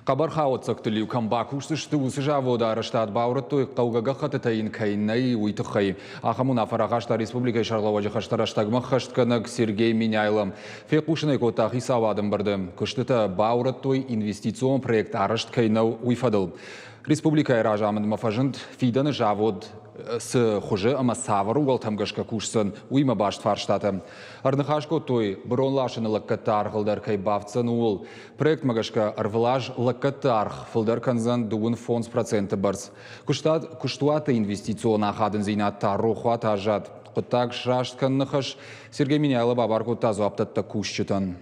Хъӕбӕр хауӕццӕгтыл-иу кӕм бакусдзысты, уыцы заводы арӕзтад баурӕдтой, хъӕугӕ гӕххӕттытӕ йын кӕй нӕй, уый тыххӕй. Ахӕм уынаффӕ рахаста республикӕйы сӕргълӕууӕджы хӕстӕ рӕстӕгмӕ ххӕстгӕнӕг Сергей Меняйло. Фехъусын ӕй кодта хицауады ӕмбырды. Куыстытӕ баурӕдтой, инвестицион проект арӕзт кӕй нӕу, уый фӕдыл. Республикӕйы разамындмӕ фӕзынд фидӕны завод цы хуызы ӕмӕ цавӕр ууӕлтӕм гӕсгӕ кусдзӕн, уыимӕ баст фарстатӕ. Ӕрныхас кодтой, бырон ласыны лӕггӕдты аргъыл дӕр кӕй бафтдзӕн, ууыл. Проектмӕ гӕсгӕ ӕрвылаз лӕггӕдты аргъ фылдӕр кӕндзӕн 25% бӕрц. Куыстад куыстуаты инвестицион ахадындзинад та рохуат аззад. Хъуыддаг сраст кӕныны хӕс Сергей Меняйло бабар кодта дзуапдӕттӕг кусджытӕн.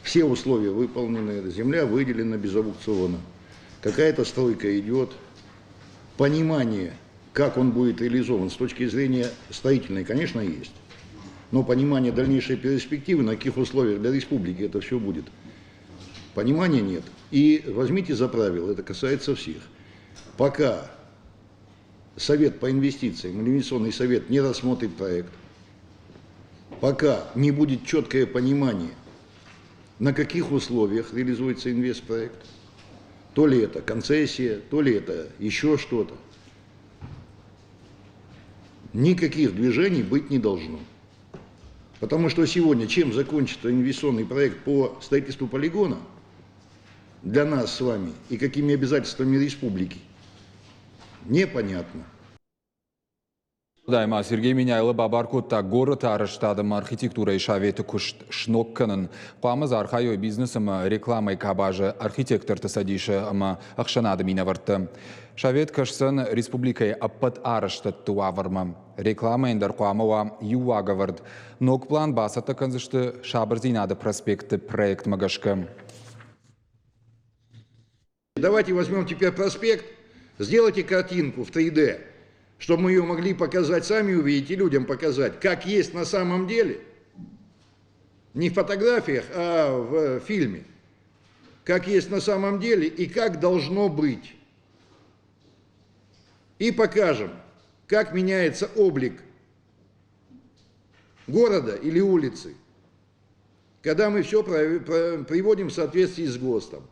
Все условия выполнены, земля выделена без аукциона. Какая-то стройка идет. Понимание, как он будет реализован с точки зрения строительной, конечно, есть. Но понимание дальнейшей перспективы, на каких условиях для республики это все будет, понимания нет. И возьмите за правило, это касается всех. Пока Совет по инвестициям, инвестиционный совет не рассмотрит проект, пока не будет четкое понимание, на каких условиях реализуется инвестпроект, то ли это концессия, то ли это еще что-то, никаких движений быть не должно. Потому что сегодня чем закончится инвестиционный проект по строительству полигона для нас с вами и какими обязательствами республики, непонятно. Ма Сергей Меняйло бабар кодта горӕты арӕзтад ӕмӕ архитектурӕйы советы куыст сног кӕнын. Хъуамӕ дзы архайой бизнес ӕмӕ рекламӕйы къабазы архитекторты цӕдисы ӕмӕ ӕхсӕнады минӕвӕрттӕ. Совет кӕсдзӕн республикӕйы ӕппӕт арӕзтӕдты уавӕрмӕ. Рекламӕйӕн дӕр хъуамӕ уа иу уагӕвӕрд. Ног план бацӕттӕ кӕндзысты Сабырдзинады проспекты проектмӕ гӕсгӕ. Давайте возьмем теперь проспект, сделайте картинку в 3D, чтобы мы ее могли показать сами, увидеть и людям показать, как есть на самом деле, не в фотографиях, а в фильме, как есть на самом деле и как должно быть. И покажем, как меняется облик города или улицы, когда мы все приводим в соответствии с ГОСТом.